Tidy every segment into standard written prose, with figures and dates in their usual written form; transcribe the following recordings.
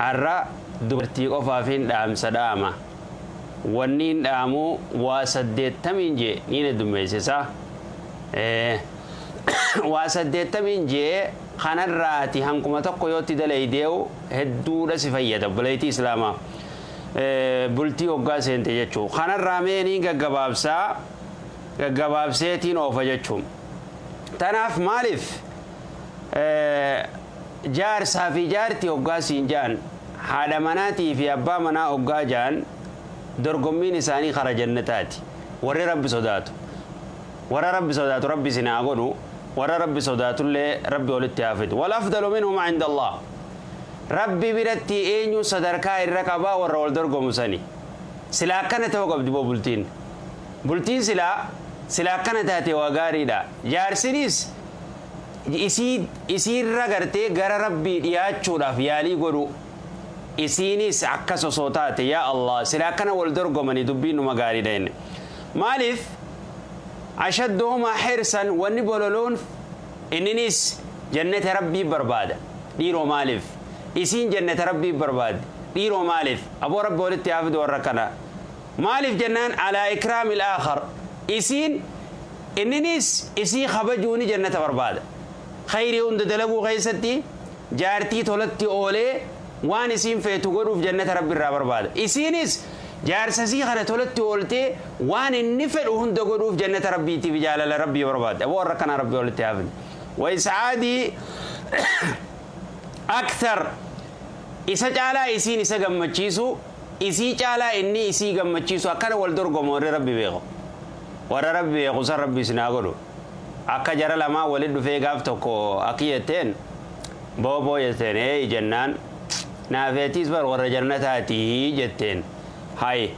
Har'a dubartii qofaafin dhaamsa dhaama. Wanniin dhaamu waa 80n jee niin heddummeessisa. Waa 80n jee kanarraati hankuma tokko yoo itti dalaydeewu hedduudha si fayyada obboleettii islaamaa. Bultii hoggaa seente jechuu. Kanarraa mee niin gaggabaabsaa gaggabaabseetiin oofa jechuu. Tanaaf maaliif Jaarsaa fi jaartii hoggaa siin ja'an, haadha manaatii fi abbaa manaa hoggaa ja'an, dorgommiin isaanii kara jannataati. Warri Rabbi sodaatu. Warra Rabbi sodaatu Rabbi isin haa godhu, warra Rabbi sodaatullee Rabbi walitti haa fidu. Wal afdalu minhum 'indallaah. Rabbi biratti eenyuun sadarkaa irra qabaa warra wal dorgomu sani. Silaa akkana ta'uu qabdi boo bultiin. Bultiin silaa silaa akkana taate waa gaariidha. Jaarsinis isii isiirra gartee gara Rabbii dhiyaachuudhaaf yaalii godhuu. Isiinis akkas osoo taate yaa Allah silaa akkana wal dorgomanii dubbiin numa gaariidha jenne. Maaliif ashadduhumaa hirsan wanni bololuun inninis jannata Rabbii barbaada. Dhiiroo maaliif? Isiin jannata Rabbii barbaaddi. Dhiiroo maaliif? Aboo Rabbi walitti haa fidu warra kana. Maaliif jennaan alaa ikraamil aakhar isiin inninis isii kabajuuni jannata barbaada. Khayrii hunda dalaguu keessatti jaartii tolatti oolee waan isiin feetu godhuuf jannata Rabbi irraa barbaada. Isiinis jaarsa isii kana tolatti ooltee waan inni fedhu hunda godhuuf jannata Rabbiitii fi jaalala Rabbii barbaaddi. Aboo warra akkanaa Rabbi walitti haa fidu. Wa is'aadii akthar isa caalaa isiin isa gammachiisuu isii caalaa inni isii gammachiisu akkana wal dorgoma warri Rabbi beeku. Warra Rabbi beeku san Rabbi isin haa godhu. Akka jara lamaa walit dhufee gaaf tokko akki jetteen booboo jetteen eey jennaan naafeetiis bar warra jannataati jetteen hay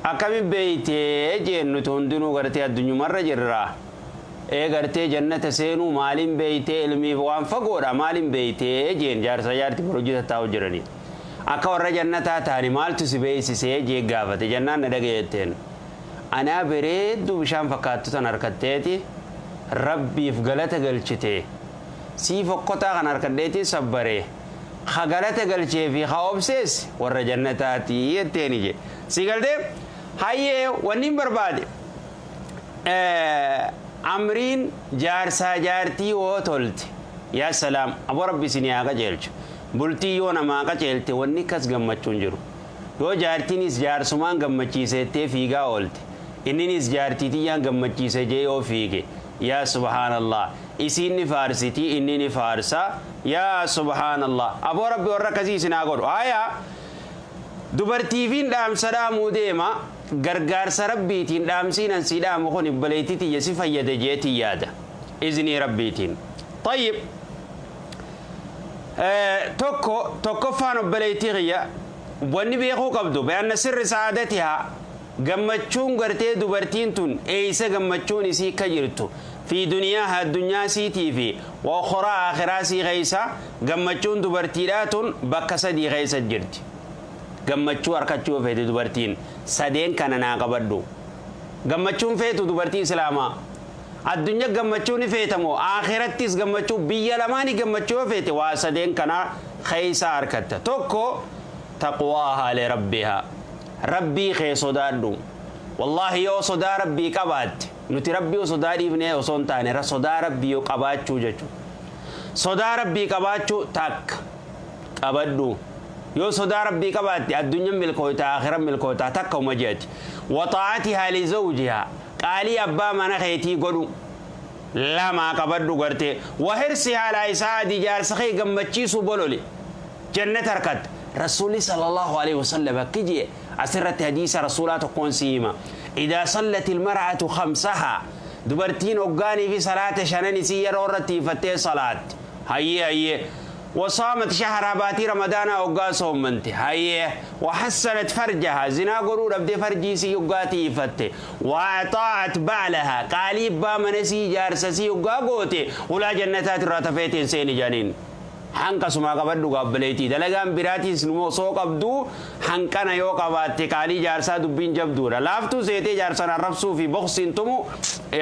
akkami beeytee jeen nuti hundinuu gartee addunyumarra jirra ee gartee jannata seenuu maaliin beeytee ilmiif waan fagoodha maaliin beeytee jeen jaarsa jaarti bar hojii tattaa'u jiranii. Akka warra jannataa taane maaltu si beeysise? jee gaafate. Jennaan na dhagayi jetteen. Anaa bereedduu bishaan fakkaattu tan arkatteeti Rabbiif galata galchite. Sii fokkotaa kana arkadheetiin sabbare. Ka galata galchee fi ka obsees warra jannataati jetteeni je. Sii galtee? Hayyee wannin barbaade amriin jaarsaa jaartii hoo tolte. Yaa salaam aboo Rabbi isinii haa qajeelchu. Bultiin yoo namaa qaceelte wanni akkas gammachuu hin jiru. Yoo jaartiinis jaarsumaan gammachiise jettee fiigaa oolte, inniniis jaartii tiyyaan gammachiise jee yoo fiige, yaa subhaanallah isiin ni faarsiti inni ni faarsa, yaa subhaanallah aboo Rabbi warra akkasii isin haa godhu. Haaya dubartiifiin dhaamsa dhaamuu deema, gargaarsa Rabbiitiin dhaamsiin an sii dhaamu kun obboleettii tiyya si fayyada jeetiin yaada. Iznii Rabbiitiin. Xayyib. Tokko tokkoffaan obboleettii kiyya wanni beekuu qabdu bi'anna sirri sa'aadatihaa gammachuun gartee dubartiin tun eeysa gammachuun isii ka jirtu fi duniyaaha addunyaa isiitii fi wa ukhraa aakhiraa isii keeysa gammachuun dubartiidhaa tun bakka sadii keeysa jirti gammachuu arkachuu yoo feete dubartiin sadeen kana naa qabadhu gammachuun feetu dubartii islaamaa Addunya gammachuu ni feeta moo aakhirattis gammachuu biyya lamaani gammachuu yoo feete waa sadeen kana keeysaa arkatta. Tokko taqwaahaa li rabbihaa. Rabbii kee sodaadhu. Wallaahi yoo sodaa Rabbii qabaatte nuti Rabbii sodaa dhiifnee osoo hin taane sodaa Rabbii yoo qabaachuu jechuudha. Sodaa Rabbii qabaachuu takka qabadhu. Yoo sodaa Rabbii qabaatte addunyan milkooyta aakhiran milkooyta takka uma je'ati. Wa xaa'atihaa li zawjihaa. Qaalii abbaa mana keetii godhu. 2 qabadhu garte. Wa hirsihaa alaa is'aadi jaarsa kee gammachiisuu bololi. Jannata arkatta. Rasuulli sallallahu aleyhi wasallam akki je'e asirratti hadiisa rasuulaa tokkoon sii hima. Idaa sallatil mar'atu khamsahaa dubartiin hoggaanii fi salaata shanan isii yeroo irra tiifattee salaatte. Hayyee hayyee. Wa saamat shahrahaa baatii ramadaanaa hoggaa soommante hayyee wa hassanat farjahaa zinaa godhuu dhabdee farjii isii hoggaa tiiyfatte wa axaa'at ba'lahaa qaalii abbaa mana isii jaarsa isii hoggaa goote hulaa jannataatirraa ta feeteen seeni jedhaniin hanqasumaa qabadhu gaa obboleettii dalagaan biraatiis numa osoo qabduu hanqana yoo qabaatte qaalii jaarsaa dubbiin jabduudha laaftuu seetee jaarsan arrabsuu fi boksiin tumu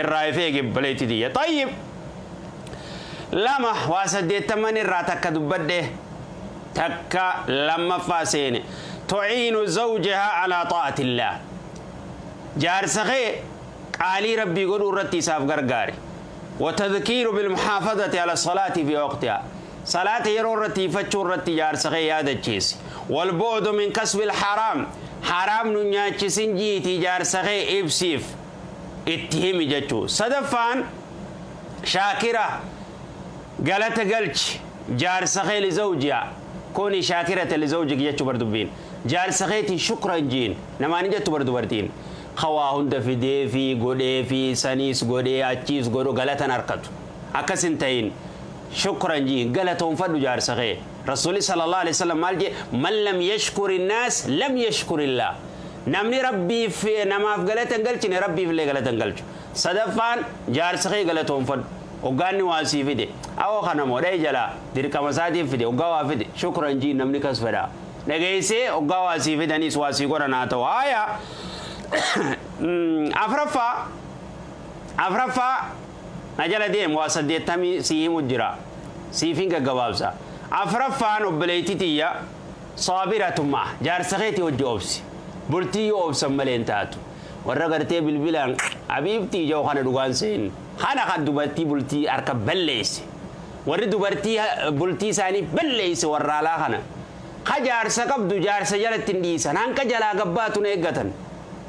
irraa if eegi obboleettii tiyya xayyib 2 waa saddeettamman irraa takka dubbadhe. Takka lammaffaa seene. Tuciinu zawjahaa alaa xaa'atillaah. Jaarsa kee qaalii Rabbii godhuu irratti isaaf gargaari. Watadkiiru bilmuhaafadati ala salaati fi waqtihaa. Salaata yeroo irratti tiifachuu irratti jaarsa kee yaadachiisi. Walbu'du min kasbil haraam. Haraam nu nyaachisin jiitii jaarsa kee ibsiif itti himi jechuu. Sadaffaan shaakira galata galchi jaarsa kee lizawjiha. Kuni shaakirata lizawjik jechuu bar dubbiin. Jaarsa keetiin shukran jiin namaan hin jettu bar dubartiin. Ka waa hunda fideefii godheefii saniis godhee achiis godhu galatan harkatu. Akkas hin ta'in shukran jiin galatoonfadhu jaarsa kee. Rasuulli sallallahu alaihi wasallam maal jee? Man lam yashkuri naas lam yashkurillah. Namni Rabbiif namaaf galata hin galchine Rabbiif illee galata hin galchu. Sadaffaan jaarsa kee galatoonfadhu. Hoggaa inni waa sii fide awoo kana moo dhahi jalaa dirqama isaatiif fide hoggaa waa fide shukran jiin namni kas fedha. Dhageessee hoggaa waa sii fidaniis waa sii godhan haa ta'u. Haaya afraffaa na jala deem waa 80 sii himu jira. Siifin gaggabaabsa. Afraffaan obboleettii tiyya saabiratummaa jaarsa keetii hojii obsi. Bultii yoo obsan malee hin taatu. Warra gartee bilbilaan habiibtii ijoo kana dhugaan seen. Kana kan dubartii bultii harka balleesse. Warri dubartii bultii isaanii balleesse warra alaa kana. Ka jaarsa qabdu jaarsa jalatti hin dhiisan. Hanqa jalaa gabbaatu na eeggatan.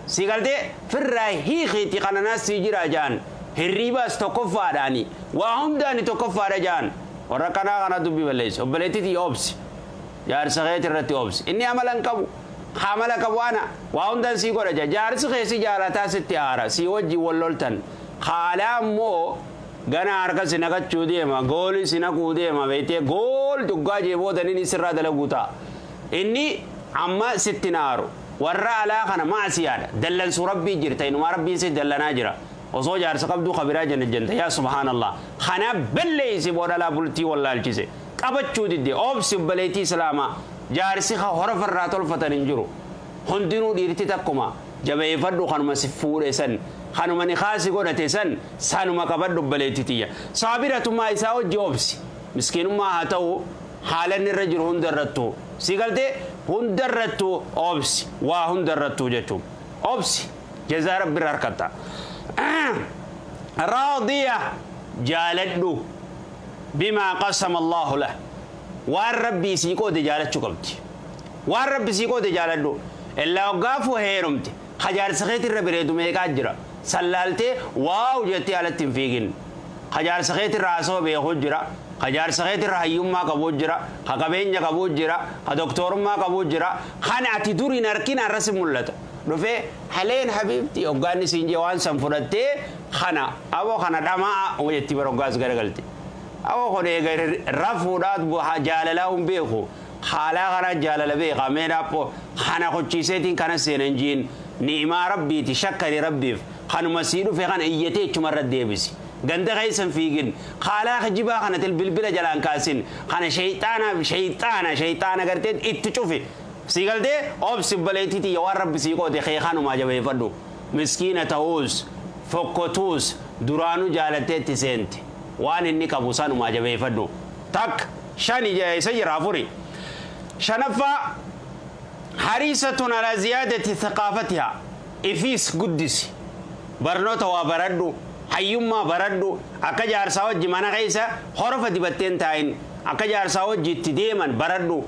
Si galtee firraa hiikiiti kana naas sii jira jaan. Hirriibaas tokkoffaadhaani. Waa hundaani tokkoffaadha jaan. Warra kanaa kana dubbii balleesse. Obboleettii tiyya obsi. Jaarsa keeti irratti obsi. Inni amala hin qabu. Ka amala qabu ana. Waa hundaan sii godha jaa. Jaarsi kee si jaalataa sitti aara. Sii wajjin wal loltan. Ka alaa immoo gana harka si naqachuu deema. Goolii si naquu deema. Beektee gool duggaa jee booda inni sirraa dalaguu ta'a. Inni amma sitti hin aaru. Warra alaa kana maasiyaadha. Dallansuu Rabbii jirta. Inumaa Rabbiin si dallanaa jira. Osoo jaarsa qabduu ka biraa janajjanta. Yaa subhaanallah. Kana balleessi boodalaa bultii wallaalchise. Qabachuu didde. Obsi obboleettii Islaamaa. Jaarsi ka horofa irraa tolfatan hin jiru. Hundinuu dhiirti takkuma. Jabeeffadhu kanuma si fuudhe san. Kanuma nikaa si godhate san sanuma qabadhu obboleettii tiyya. Saabiratummaa isaa wajji obsi. Miskiinummaa haa ta'u haala inni irra jiru hunda irrattuu. Si galtee hunda irrattuu obsi. Waa hunda irrattuu jechuun. Obsi. Jazaa Rabbi irra harkatta. Raadiya jaaladhu. Bimaa qasama Allahu lah. Waan Rabbii sii qoode jaalachuu qabdi. Waan Rabbi sii qoode jaaladhu. Illaa hoggaafuu heerumte. Ka jaarsa keetii irra bareedu meeqaa jira. Sallaaltee waaw jettee alatti hin fiigin. Ka jaarsa keetii irra haasawaa beekuu jira. Ka jaarsa keetii irra hayyummaa qabuu jira. Ka qabeenya qabuu jira. Ka doktorummaa qabuu jira. Kan ati dur hin arkin har'a si mul'ata. Dhufee haleen habiibtii hoggaanni siin jee waan san fudhattee kana aboo kana dhamaa jetti bara hoggaas garagalte. Aboo kun eega rafuudhaat jaalalaa hin beeku. Haalaa kanaa jaalala beeka mee dhaaphoo kana kochiiseetiin kana seenan jiin ni'imaa Rabbiiti shakkari Rabbiif kanuma sii dhufe kana iyyatee ichuma irra deebisi. Ganda keessa hin fiigin. Haalaa kijibaa kana til bilbila jalaan kaasin. Kana sheyxaanaaf sheyxaana sheyxaana gartee itti cufi. Sii galtee obsi obboleettii tiyya waan Rabbi sii qoode kee kanumaa jabeeffadhu. Miskiina ta'uus fokkotuus duraanuu jaalattee itti seente. Waan inni qabu sanumaa jabeeffadhu. Takka shani isa jira afuri. Shanaffaa hariisatun alaa ziyaadati thaqaafatihaa. Ifiis guddisi. Barnoota waa baradhu. Hayyummaa baradhu. Akka jaarsaa wajji mana keessa horofa dibattee hin taa'in. Akka jaarsaa wajji itti deeman baradhu.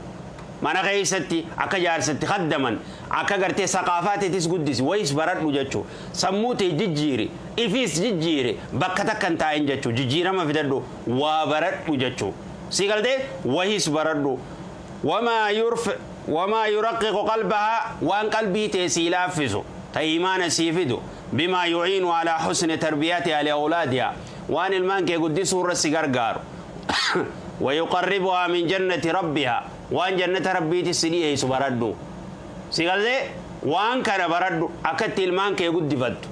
Mana keessatti akka jaarsatti khaddaman akka gartee saqaafaa teetis guddisi wayis baradhu jechuu. Sammuu tee jijjiiri. Ifiis jijjiiri. Bakka takka hin taa'in jechuu. Jijjiirama fidadhu. Waa baradhu jechuu. Si galtee wahis baradhu. Wamaa yurf wamaa yuraqqiqu qalbahaa waan qalbii tee sii laaffisu ta iimaana sii fidu bimaa yu'iinu alaa husni tarbiyatihaa li awlaadihaa waan ilmaan kee guddisuu irra si gargaaru wa yuqarribuhaa min jannati rabbihaa waan jannata Rabbiitti si dhiyeessu baradhu. Si galtee waan kana baradhu akka itti ilmaan kee guddifattu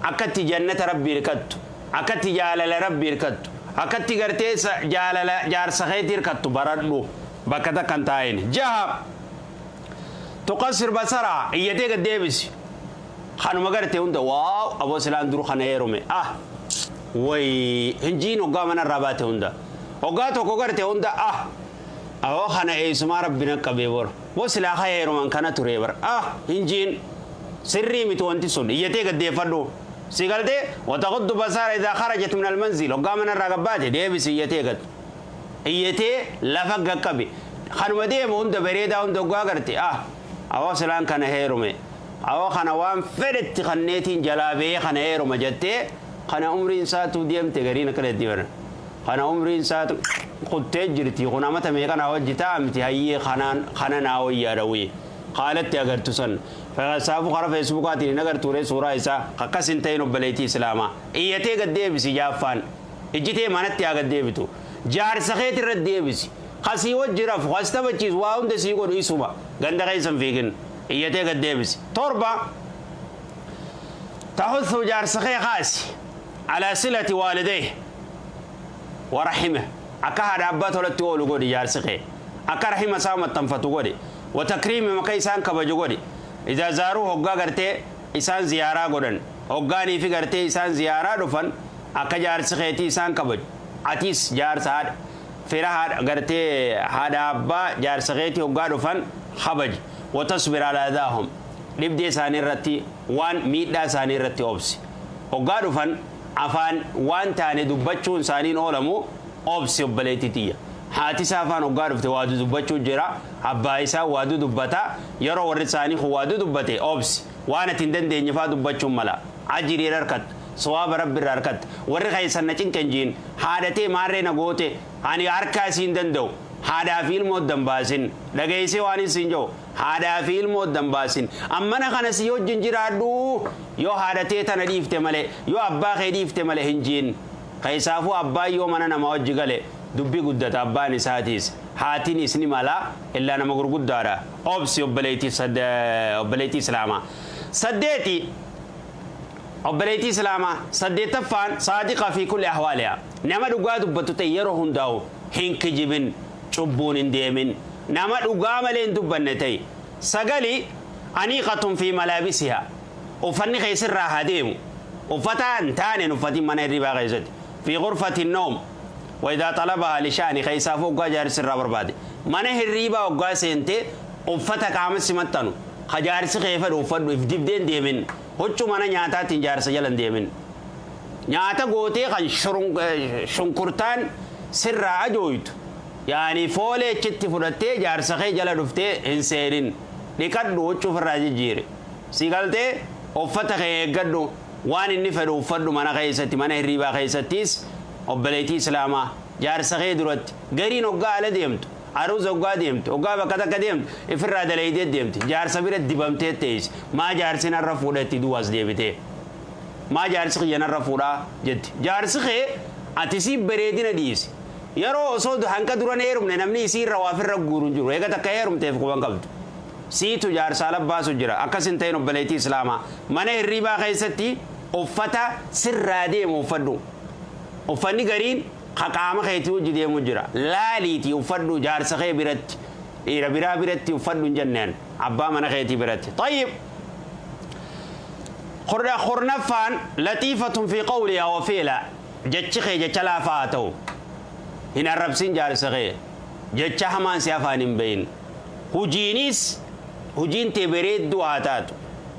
akka itti jannata Rabbii hirkattu akka itti jaalala Rabbii hirkattu akka itti gartee jaalala jaarsa keetii hirkattu baradhu bakka takka hin taa'in. Jaha tuqassir basaraa iyyatee gad deebisi. Kanuma garte hunda waaw aboo silaan dur kana heerume ah way hinjiin hoggaa mana irraa baate hunda hoggaa tokko garte hunda ah Awoo kana eessumaa rabbi na qabee bor. Boo silaa ka heeruman kana turee bar. Ah hin jiin. Sirrii miti wanti sun. Iyyatee gaddeeffadhu. Si galtee wataghuddu basaara idaa kharajat min almanzil. Hoggaa mana irraa gabbaate deebisi iyyatee gad. Iyyatee lafa gaqqabi. Kanuma deemu hunda bareedaa hunda hoggaa garte ah awoo silaan kana heerume. Awoo kana waan fedhetti kanneetiin jalaa bahee kana heeruma jettee kana umriin isaatuu deemte gariin akkana jetti bara. Kana umriin isaatu kuttee jirti kun amata meeqa naa wajji taa'amti hayyee kanaan kana naa wayyaadha wii haalatti agartu san saafu kara feesbuukaatiin hin agartuure suuraa isaa akkas hin ta'in obboleettii islaamaa iyyatee gad deebisi jaaffaan ijjitee manatti haa gad deebitu jaarsa keeti irra deebisi kasii wajji rafu kas taphachiisu waa hunda sii godhu isuma ganda keessa hin fiigin iyyatee gad deebisi torba tahuthu jaarsa kee kaasi alaa silati waalidayhi wa rahimih akka haadha abbaa tolatti oolu godhi jaarsi kee akka rahima isaa maxxanfatu godhi wa takriimihim akka isaan kabaju godhi idaa zaaruu hoggaa gartee isaan ziyaaraa godhan hoggaanii fi gartee isaan ziyaaraa dhufan akka jaarsi keetii isaan kabaju atiis jaarsa haadha fira haadha gartee haadha abbaa jaarsa keetii hoggaa dhufan kabaji wa tasbir alaa adaahum dhibdee isaanii irratti waan miidhaa isaanii irratti obsi hoggaa dhufan afaan waan taane dubbachuun isaaniin oolamu obsi obboleettii tiyya. Haati isaa afaan hoggaa dhufte waa dudubbachuu jira abbaa isaa waa dudubbata yeroo warri isaanii kun waa dudubbate obsi waan ati hin dandeenye faa dubbachuun mala ajiriin harkatta sawaaba rabbi irraa harkatta warri keessan na cinqe hin jiin haadha tee maarree na goote ani harkaa isii hin danda'u haadhaa fi ilmoo adda hin baasin dhageessee waan hin siin jedhu haadhaa fi ilmoo adda hin baasin ammana kana sii wajjin jiraadhu yoo haadha tee tana dhiifte malee yoo abbaa kee dhiifte malee hin jiin keessaafuu abbaan yoo mana namaa wajji gale dubbii guddata abbaan isaatiis haatinis ni mala illaa nama gurguddaadha obsi obboleettii obboleettii islaamaa saddeeti obboleettii islaamaa saddeettaffaan saadiqa fi kulli ahwaalihaa nama dhugaa dubbatu ta'e yeroo hundaa'u hin kijibin cubbuun hin deemin nama dhugaa malee hin dubbanne ta'e sagali aniiqatun fi malaabisihaa uffanni kee sirraa haa deemu uffata hin taaneen uffatin mana hirribaa keessatti fi ghurfati noom wa idaa xalabahaa lishaani keessaafuu hoggaa jaarsi sirraa barbaade mana hirriibaa hoggaa seente uffata qaama si maxxanu ka jaarsi kee fedhu uffadhu if dibdee hin deemin huccuu mana nyaataatiin jaarsa jala hin deemin nyaata gootee kan shunkurtaan sirraa ajooytu yaani foolee achitti fudhattee jaarsa kee jala dhuftee hin seenin dhiqadhu huccuu ofirraa jijjiiri si galtee uffata kee eeggadhu waan inni fedhu uffadhu mana keessatti mana hirriibaa keessattis obboleettii islaamaa jaarsa kee duratti gariin hoggaa ala deemtu aruuza hoggaa deemtu hoggaa bakka takka deemtu ifirraa dalaydee deemti jaarsa bira dibamtee teessi maa jaarsi narra fuudhetti duwwaas deebitee maa jaarsi kiyya narra fuudhaa jetti jaarsi kee ati sii bareedina dhiisi yeroo osoo hanqa duran heerumne namni isii irra waa firra guuru hin jiru eega takka heerumteef quban qabdu siitu jaarsaa labbaasu jira akkas hin ta'in obboleettii islaamaa mana hirriibaa keessatti uffata sirraa deemu uffadhu uffanni gariin ka qaama keetii wajji deemu jira laaliitii uffadhu jaarsa kee biratti dhiira biraa biratti uffadhu hin jenneen abbaa mana keetii biratti tayyib kurnaffaan laxiifatun fi qawlihaa wa fi'laa jechi kee jecha laafaa haa ta'u hin arrabsin jaarsa kee jecha hamaan si afaan hin bahin hujiinis hujiin tee bareedduu haa taatu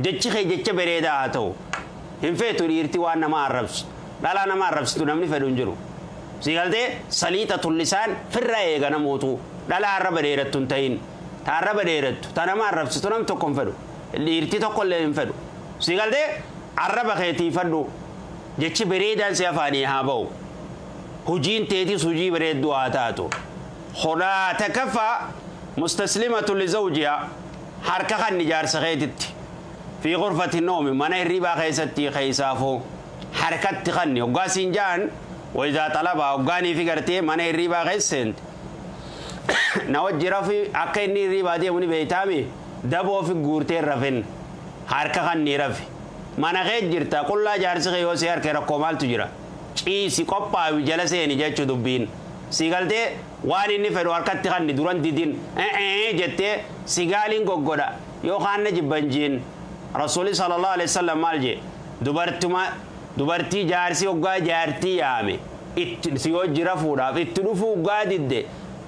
jechi kee jecha bareedaa haa ta'u hin feetu dhiirti waan nama arrabsu dhalaa nama arrabsitu namni fedhu hin jiru si galtee saliixatul lisaan firra eega namootu dhalaa arraba dheerattu hin ta'in ta arraba dheerattu ta nama arrabsitu nam tokko hin fedhu dhiirti tokko illee hin fedhu si galtee arraba kee tiifadhu jechi bareedaan si afaanii haa ba'u hujiin teetis hujii bareedduu haa taatu kudha takkaffaa mustaslimatu lizawjihaa harka kanni jaarsa keetitti fi ghurfati noomi mana hirribaa keessatti keessaafuu harkatti kanni hoggaa siin ja'an waydaa xalabaa hoggaanii fi gartee mana hirribaa keessa seente na wajji rafi akka inni hirribaa deemu ni beeytaami daboo fi guurtee rafin harka kanni rafi mana kee jirta qullaa jaarsi kee yoo si harke rakkoo maaltu jira ciisi qophaawi jala seeni jechu dubbiin si galtee waan inni fedhu harkatti kanni duran didin jettee sigaaliin goggodha yookaan na jibban jiin rasuuli sallallahu alaihi wasallam maal jee dubartuma dubartii jaarsi hoggaa jaartii yaame itti si wajji rafuudhaaf itti dhufuu hoggaa didde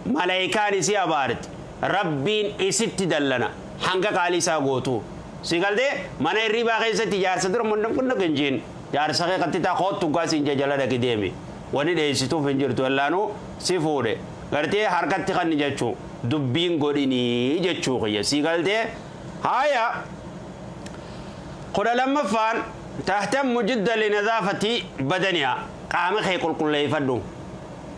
Malaayikaan isii abaarti. Rabbiin isitti dallana. Hanga qaalii isaa gootu. Si galtee mana hirribaa keessatti jaarsa dura mannam kunna ganjiin. Jaarsa kee qattitaa koottu gaasiin jala dhaqi deemi. Wani dheessituuf hin jirtu ellaanuu si fuudhe. Gartee harkatti kanni jechuu dubbiin godhinii jechuu kiyya. Si galtee haaya 12ffaan tahtammu jidda linadaafati badaniyaa qaama kee qulqulleeffadhu.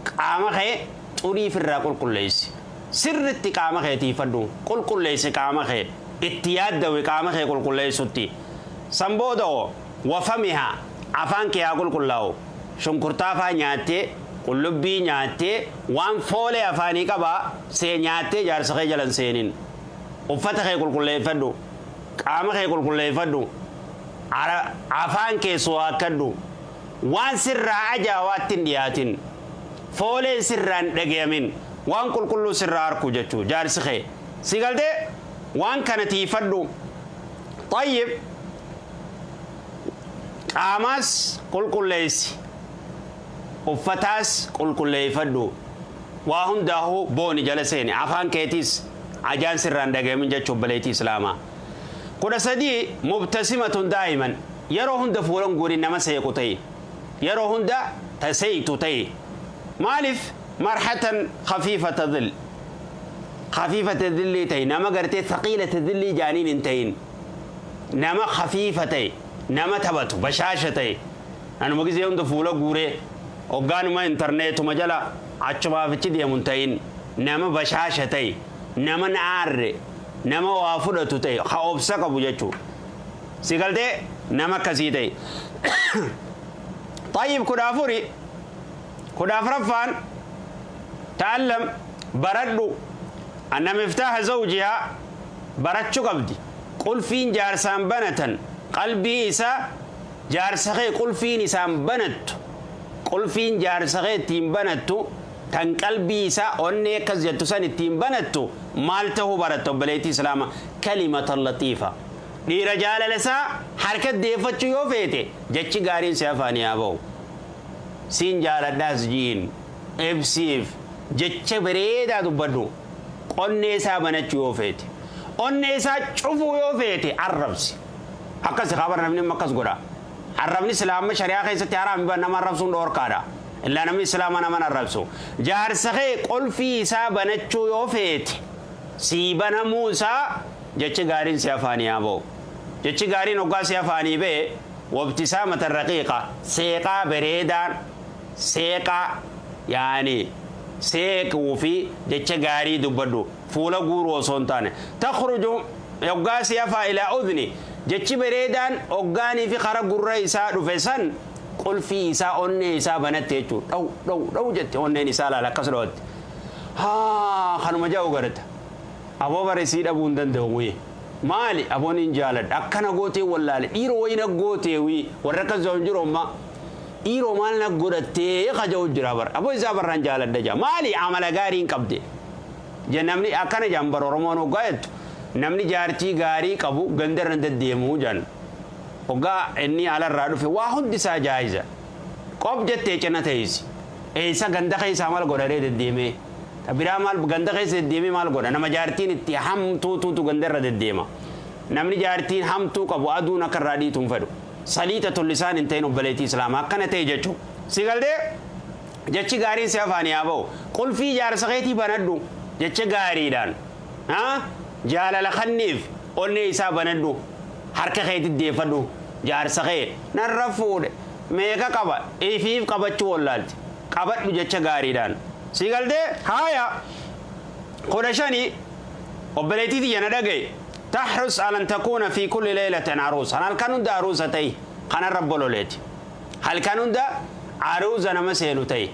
Qaama kee xurii firraa qulqulleessi. Sirritti qaama kee tiifadhu. Qulqulleessi qaama kee. Itti yaaddawi qaama kee qulqulleessutti. San booda hoo wafamiha afaan kee haa qulqullaa'u. Shunkurtaa faa nyaattee qullubbii nyaattee waan foolee afaanii qabaa see nyaattee jaarsa kee jalan seenin. Uffata kee qulqulleeffadhu. Qaama kee qulqulleeffadhu. Afaan kee suwaakkadhu. Waan sirraa ajaawaatti hin dhiyaatin. Fooleen sirraa hin dhagayamin. Waan qulqulluu sirraa harku jechuu jaarsi kee. Si galtee waan kana tiifadhu. Tayyib qaamaas qulqulleessi. Uffataas qulqulleeffadhu. Waa hundaa'uu booni jala seeni. Afaan keetiis ajaan sirraa hin dhagayamin jechuu obboleettii Islaamaa. 13 mubtasimatun daa'iman yeroo hunda fuulan guurin nama seequ ta'i. Yeroo hunda taseeytu ta'i. Maaliif marhatan khafiifata dhil. Khafiifata dhillii ta'i nama gartee thaqiilata dhillii jaaniin hin ta'in. Nama khafiifa ta'e nama taphatu bashaasha ta'e. Anuma gizee hunda fuula guuree hoggaanuma intarneetuma jala achumaaf achi deemu hin ta'in. Nama bashaasha ta'e nama na'aarre nama waa fudhatu ta'e ha obsa qabu jechuudha. Si galtee nama akkasii ta'e. Tayyib 14 14ffaan ta'allam baradhu anna miftaaha zawjihaa barachuu qabdi. Qulfiin jaarsaan banatan qalbii isaa jaarsa kee qulfiin isaan banattu qulfiin jaarsa kee ittiin banattu tan qalbii isaa onnee akkas jettu san ittiin banattu maal ta'uu baratta obboleettii Islaama kalimatan latiifa. Dhiira jaalala isaa harka deeffachuu yoo feete jechi gaariin si afaanii haa ba'u. Siin jaaladhaas ji'iin ibsiif jecha bareedaa dubbadhu. Qonnee isaa banachuu yoo feete. Onnee isaa cufuu yoo feete arrabsi. Akkas kabar namni akkas godha. Arrabni islaama shari'aa keessatti haraam nama arrabsuun dhoorkaadha. Illaa namni islaama nama arrabsu. Jaarsa kee qolfii isaa banachuu yoo feete sii banamuu isaa jechi gaariin si afaanii haa ba'u. Jechi gaariin hoggaa si afaanii ba'e wabtisaamatan raqiiqa seeqaa bareedaan seeqaa yaani seequu fi jecha gaarii dubbadhu fuula guuruu osoo hin taane. Takhruju hoggaa si afaa ilaa udhni jechi bareedaan hoggaanii fi kara gurra isaa dhufe san qulfii isaa onnee isaa banatte jechuudha. Dhaw dhaw dhaw jette onneen isaa laala akkas dhawatte. Haa kanuma ja'u garata. Aboo bare sii dhabuu hin danda'u wii. Maali aboon hin jaaladha akkana gootee wallaale dhiiroo wayi na gootee wii warra akkas jedhu hin jiru amma. Dhiiroo maal na godhattee kaja'u jira bara. Aboo isaa barraan jaaladha jaa. Maali amala gaarii hin qabde. Ja namni akkana jaan bara Oromoon hoggaa jettu namni jaartii gaarii qabu gandarra hin deddeemuu jaan. Hoggaa inni alarraa dhufe waa hundi isaa jaayiza. Qof jettee cina teessi. Eessa ganda keessaa maal godharee deddeemee. Biraa maal ganda keessa deddeemee maal godha nama jaartiin itti hamtuutuutu ganda irra deddeema. Namni jaartiin hamtuu qabu aduun akka irraa dhiitu hin fedhu. Saliixa tollisaan hin ta'in obboleettii Islaamaa akkana ta'e jechuudha. Si galtee jechi gaariin si afaanii haa ba'u. Qulfii jaarsa keetii banadhu jecha gaariidhaan. Jaalala kanniif onnee isaa banadhu. Harka keetti deeffadhu jaarsa kee narra fuudhe meeqa qaba ifiif qabachuu wallaalti. Qabadhu jecha gaariidhaan. Si galtee haaya 15 obboleettii tiyya na dhagaye. Tahrus alan takuuna fi kulli laylatin aruusa. Halkan hunda aruusa ta'i kanarra bololeeti. Halkan hunda aruuza nama seenu ta'i.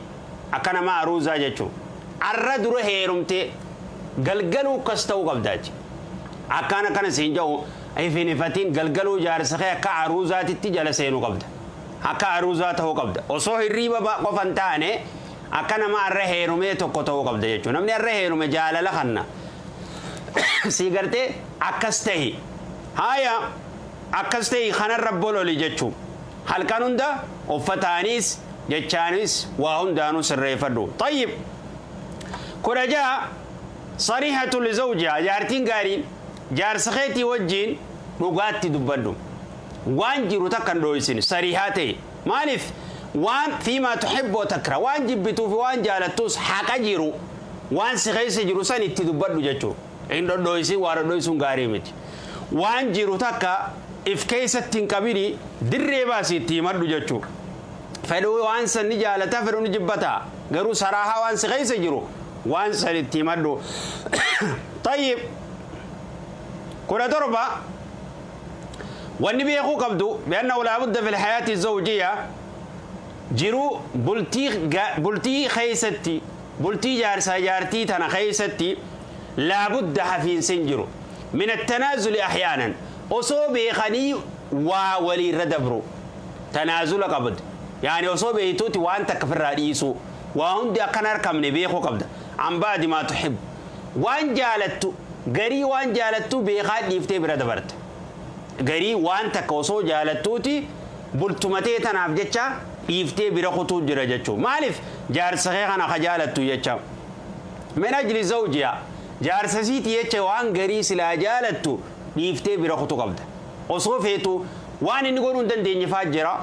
Akka nama aruuzaa jechuun. Arra dura heerumtee galgaluu akkas ta'uu qabdaati. Akkaan akkana siin jedhu ifin ifatiin galgaluu jaarsa kee akka aruuzaatitti jala seenuu qabda. Akka aruuzaa ta'uu qabda. Osoo hirriiba qofa hin taane akka nama arra heerumee tokko ta'uu qabda jechuudha. Namni arra heerume jaalala kanna. Si gartee akkas tahi. Haaya akkas tahi kanarra bololi jechuudha. Halkan hunda uffataanis jechaanis waa hundaanuu sirreeffadhu. Tayyib. 16 Sariihatu lizawjihaa jaartiin gaariin jaarsa keetii wajjiin dhugaatti dubbadhu. Waan jiru takka hin dhooysin sariihaa ta'e. Maaliif waan fiimaa tuhibbu wa takra waan jibbituu fi waan jaalattus haqa jiru waan si keessa jiru san itti dubbadhu jechuu. Hin dhodhooysin waa dhodhooysuun gaarii miti. Waan jiru takka if keessatti hin qabini dirree baasi itti himadhu jechuu. Fedhuu waan san ni jaalata fedhuu ni jibbata. Garuu saraahaa waan si keessa jiru waan san itti himadhu. Tayyib 17 wanni beekuu qabdu bi'annahu laa budda fil hayaati zawjiyya jiruu bultii bultii keessatti bultii jaarsaa jaartii tana keessatti laa budda hafiinsi hin jiru min attanaazuli ahyaanan osoo beekanii waa waliirra dabru tanaazula qabdu yaani osoo beeytuuti waan takka firraa dhiisuu waa hundi akka hin arkamne beekuu qabda an ba'di maa tuhibbu waan jaalattu garii waan jaalattu beekaa dhiiftee bira dabarta garii waan takka osoo jaalattuuti bultuma tee tanaaf jecha dhiiftee bira kutuu jira jechuu maaliif jaarsa kee kana ka jaalattu jecha min ajli zawjiha jaarsa siiti jecha waan garii silaa jaalattu dhiiftee bira kutu qabda osoo feetu waan inni godhuu hin dandeenye faa jira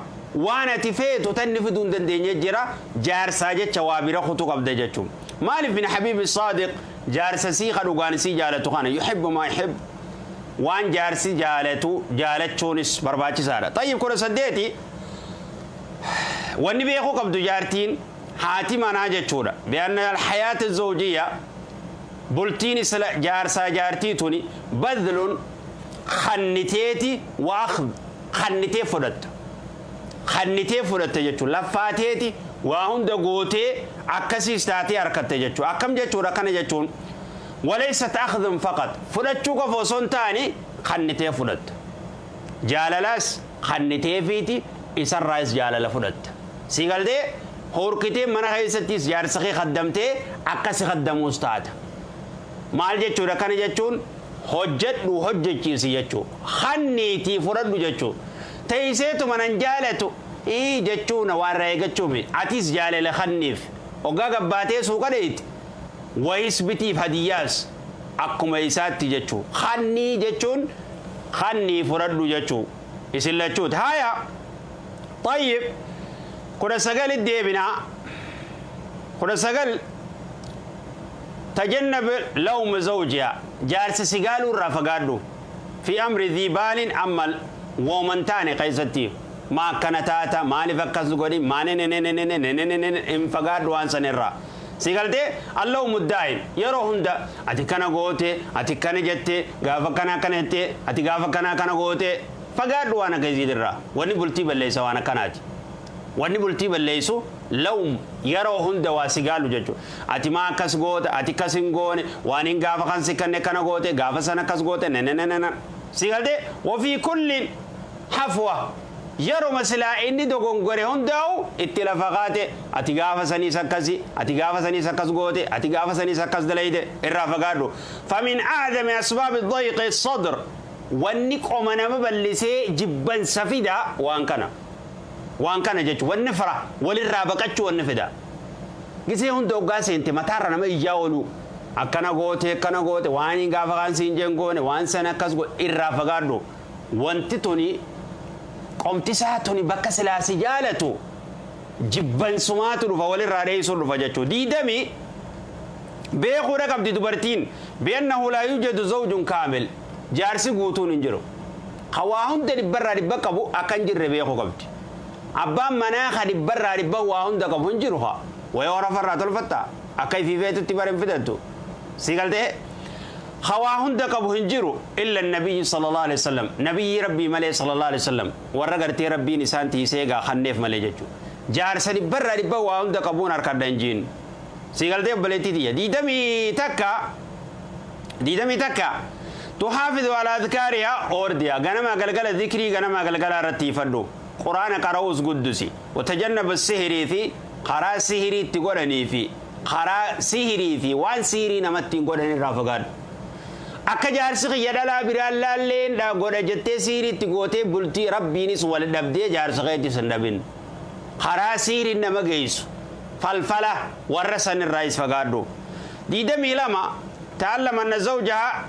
waan ati feetu tan inni fiduu hin dandeenye jira jaarsaa jecha waa bira kutu qabda jechuun maaliif min habiibi saadiq jaarsa sii ka dhugaan sii jaalatu kana yuhibbu maa yuhibbu waan jaarsi jaalatu jaalachuunis barbaachisaadha tayyib 18 wanni beekuu qabdu jaartiin haati manaa jechuudha bi'anna alhayaata zawjiyya bultiin isla jaarsaa jaartii tuni badlun khanniteeti wa akhd khannitee fudhatta khannitee fudhatta jechuudha laffaateeti waa hunda gootee akkasiis taatee harkatte jechuudha akkam jechuudha kana jechuun walaysat akhdun faqat fudhachuu qofa osoo hin taane khannitee fudhatta jaalalaas khanniteefiiti isarraayis jaalala fudhatta sii galtee Hoorkitee mana keessattis jaarsa kee kaddamtee akka si kaddamuus taata. Maal jechuudha kana jechuun hojjedhu hojjechiisi jechuu. Kanniitii fudhadhu jechuu. Teesseetuma nan jaalatu ii jechuun waa irraa eeggachuu miti. Atis jaalala kanniif. Hoggaa gabbaatee suuqa dheeyte wayis bitiif hadiyyaas akkuma isaatti jechuu. Kannii jechuun kannii fudhadhu jechuu. Isin lachuuti. Haaya. Xayyib. 19 deebina 19 tajannab lawma zawjiha jaarsa si gaaluu irraa fagaadhu fi amri dhii baalin amma wooman taane keessatti maa akkana taata maaliif akkas godhi maa nenenenenenenenenen hin fagaadhu waan san irraa si galtee allawmu daa'im yeroo hunda ati kana goote ati kana jette gaafa kana akkana jette ati gaafa kana akkana goote fagaadhu waan akkasiitirraa wanni bultii balleessa waan akkanaati Wanni bultii balleessu lawm yeroo hunda waa si gaalu jechuudha. Ati maa akkas goota, ati akkas hin goone, waan hin gaafa kan si kanne kana goote, gaafa sana akkas goote, nenenenena. Si galtee wafii kullin hafwa yeroma silaa inni dogongore hundaa'u itti lafa kaate ati gaafa saniis akkasi, ati gaafa saniis akkas goote, ati gaafa saniis akkas dalayte irraa fagaadhu. Famin a'zami asbaabi dayqi sadr wanni qoma nama bal'isee jibbansa fida waan kana. Waan kana jechuun wanni fira walirraa baqachuu wanni fida. Gisee hunda hoggaa seente mataarra nama iyyaa ooluu. Akkana goote akkana goote waan hin gaafa kaan siin jeen goone waan sana akkas godhe irraa fagaadhu. Wanti tuni qomtisaa tuni bakka silaa si jaalatu jibbansumaatu dhufa walirraa dheessuu dhufa jechuudha. Diidamii beekuudha qabdi dubartiin bi'annahu laa yujadu zawjun kaamil jaarsi guutuun hin jiru. Ka waa hunda dhibbarraa dhibba qabu akka hin jirre beekuu qabdi. Abbaan manaa ka dhibbarraa dhibba waa hunda qabu hin jiru kaa. Wayoo harafarraa tolfattaa? Akka ifii feetutti bar hin fidattu. Si galtee? Ka waa hunda qabu hin jiru illa nabiyyi sallallahu alaihi wasallam. Nabiyyii Rabbii malee sallallahu alaihi wasallam. Warra gartee Rabbiin isaan tiisee egaa kanneef malee jechuudha. Jaarsa dhibbarraa dhibba waa hunda qabuun harkadha hin jiin. Si galtee obboleettii tiyya. 21 21 Tuhaafizu alaa adkaarihaa oordiyaa ganamaa galgala zikrii ganamaa galgalaa irratti tiifadhu. Quraana qara'uus guddusi. Watajannaba sihirii fi karaa sihirii itti godhanii fi karaa sihirii fi waan sihirii namatti hin godhan irraa fagaadhu. Akka jaarsi kiyya dhalaa biraan laalleen dha godha jettee sihirii itti gootee bultii Rabbiinis wal dhabdee jaarsa keetis hin dhabin. Karaa sihiriin nama geessu falfala warra san irraayis fagaadhu. 22 ta'allama anna zawjaha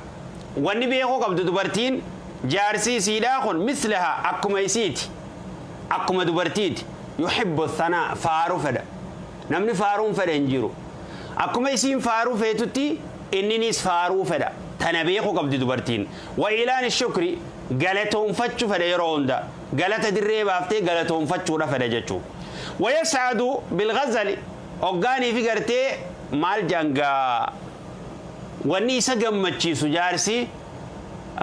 wanni beekuu qabdu dubartiin jaarsi isiidhaa kun mislaha akkuma isiiti akkuma dubartiiti yuhibbu thanaa faaruu fedha namni faaruun fedha hin jiru akkuma isiin faaruu feetutti inninis faaruu fedha tana beekuu qabdi dubartiin wa ilaan shukri galatoonfachuu fedha yeroo hunda galata dirree baaftee galatoonfachuudha fedha jechuu wayas'adu bilghazali hoggaanii fi gartee maal jangaa wanni isa gammachiisu jaarsi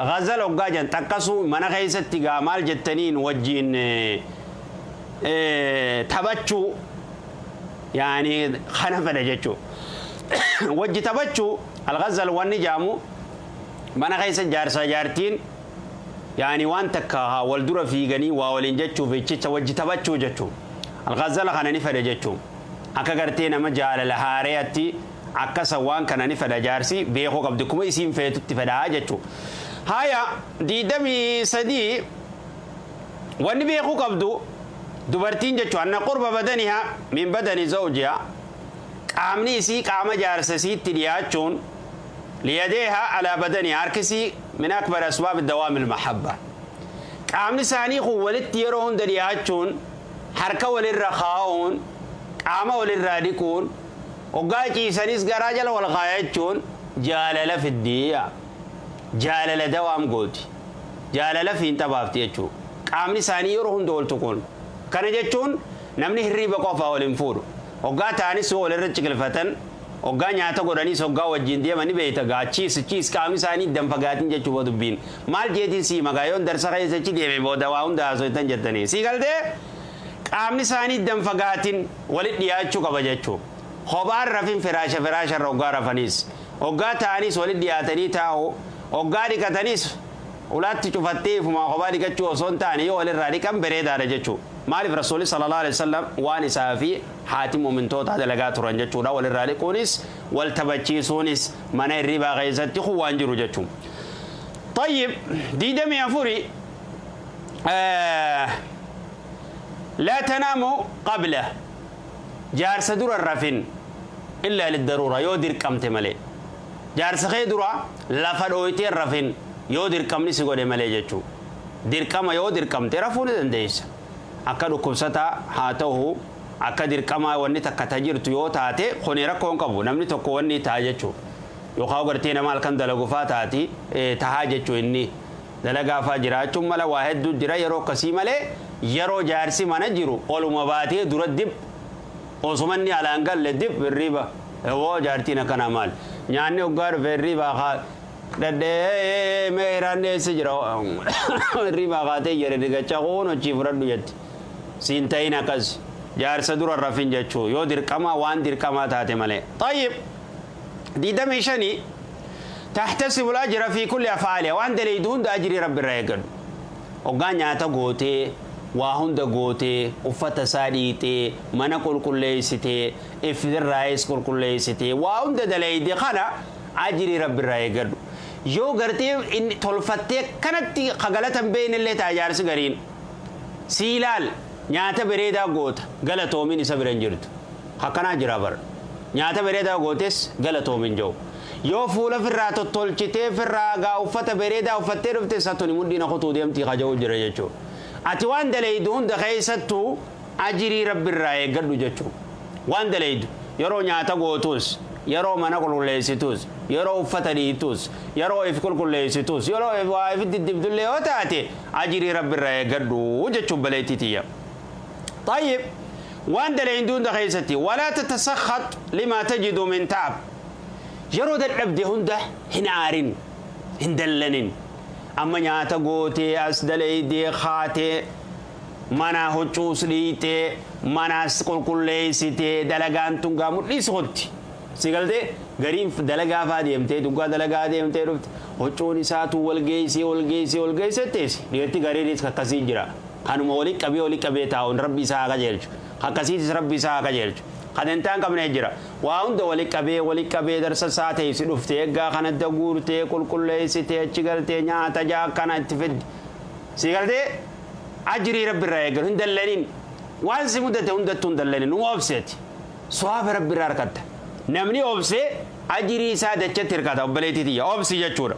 ghazal hoggaa jan xaqqasuu mana keessatti gaa maal jettaniin wajjiin taphachuu yaani kana fedha jechuu wajji taphachuu alghazal wanni jaamu mana keessa jaarsaa jaartiin yaani waan takka wal dura fiiganii waa waliin jechuuf jecha wajji taphachuu jechuu alghazala kana ni fedha jechuu akka gartee nama jaalala haareetti akkasa waan kana ni fedha jaarsi beekuu qabdi kuma isiin feetutti fedhaa jechuu haya 23 wanni beekuu qabdu dubartiin jechuu anna qurba badaniha min badani zawjiha qaamni isii qaama jaarsa isiitti dhiyaachuun liyadeeha alaa badaniha harkisii min akbar asbaab dawaami almahabba qaamni isaanii kun walitti yeroo hunda dhiyaachuun harka walirra kaa'uun qaama walirraa dhiquun hoggaa ciisanis garaa jala wal kaayachuun jaalala fiddiya jaalala dawaam gooti jaalala fiinxa baafti jechuu qaamni isaanii yeroo hunda wal tuquun kana jechuun namni hirriiba qofaa wal hin fuudhu hoggaa ta'anis walirra ciqilfatan hoggaa nyaata godhaniis hoggaa wajjin deeman ni beeyta gaa chiis chiis qaamni isaanii danfagaatiin jechuu dubbiin maal jeetiin sii magaa yoon darsa keessa achi deeme booda waa hunda haasoitan jettanii sii galtee qaamni isaanii danfagaatiin walit dhiyaachuu qaba jechuu kophaan rafin firaasha firaasharra hoggaa rafaniis hoggaa ta'aniis walit dhiyaatanii taa'u hoggaa dhiqataniis ulaatti cufattee ifumaa kophaa dhiqachuu osoo hin taane yoo walirraa dhiqan bareedaadha jechuu maaliif rasuulli sallallahu alaihi wasallam waan isaa fi haati mu'mintootaa dalagaa turan jechuudha walirraa dhiquunis wal taphachiisuunis mana hirribaa keessatti kun waan jiru jechuu طيب 24 لا تنام قبله jaarsa dura rafin إلا للضرورة yoo dirqamte malee jaarsa kee dura lafa dhooytee rafin yoo dirqamni si godhe malee jechuu dirqama yoo dirqamte rafuu ni dandeessa akka dhukkubsataa haa ta'u akka dirqamaa wanni takka ta jirtu yoo taate kuni rakkoo hin qabu namni tokko wanni ta'a jechuu yookaan gartee nama halkan dalagu faa taati tahaa jechuu inni dalagaa faa jiraachuun mala waa hedduu jira yeroo akkasii malee yeroo jaarsi mana jiru oluma baatee dura dib osuma inni alaan galle dib hirriba woo jaartiin akkanaa maal nyaanni hoggaa dhufe hirribaa kaa dhadhee mee hiraan eessa jira hirribaa kaatee jedhe digacha kuun hojii fudhadhu jetti siin ta'in akkas jaarsa dura rafin jechuu yoo dirqamaa waan dirqamaa taate malee طيب 25 تحتسب الأجر في كل أفعالها waan dalaydu hunda ajrii rabbi irraa eeggadhu hoggaa nyaata gootee waa hunda gootee uffata isaa dhiitee mana qulqulleessitee ifirraayis qulqulleessitee waa hunda dalayde kana ajrii rabbi irraa eeggadhu yoo gartee inni tolfattee kanatti kagalata hin beeknellee ta'a jaarsi gariin sii ilaal nyaata bareedaa goota galatoomin isa bira hin jirtu akkanaa jira bara nyaata bareedaa gootes galatoomin jiru yoo fuula firraa tottolchitee firraa gaa uffata bareedaa uffattee dhufte satuni mudhiina kutuu deemtii kaja'u jira jechuudha. Ati waan dalaydu hunda keessattuu ajirii rabbi irraa eeggadhu jechuudha. Waan dalaydu yeroo nyaata gootus yeroo mana qulqulleessitus yeroo uffata dhiitus yeroo if qulqulleessitus yeroo waa if diddibdullee yoo taate ajirii rabbi irraa eeggadhu jechuun baleetti tiyya. طيب waan dalaydu hunda keessatti ولا تتسخط لما تجد من تعب yeroo dadhabde hunda hin aarin hin dallanin amma nyaata gootee as dalaydee kaatee mana huccuus dhiitee manaas qulqulleessitee dalagaan tun gaa mudhiis hotti si galtee gariin dalagaa faa deemtee duggaa dalagaa deemtee dhufte huccuun isaatu wal geessee wal geessee wal geessee teessi dhiirti gariinis akkasii jira kanuma walii qabee taa'uun rabbi isaa haa qajeelchu akkasiitis rabbi isaa haa qajeelchu kan hin ta'an qabne jira waa hunda walii qabee darsa isaa teessi dhuftee eeggaa kanatti guurtee qulqulleessitee achi galtee nyaata jaa akkana itti fiddi si galtee ajrii rabbi irraa eeggalu hin dallanin waan si mudate hundattuu hin dallanin numa obseeti sawaaba rabbi irraa argatta namni obsee Ajrii isaa dachatti hirkata, obboleettii tiyya, obsi jechuudha.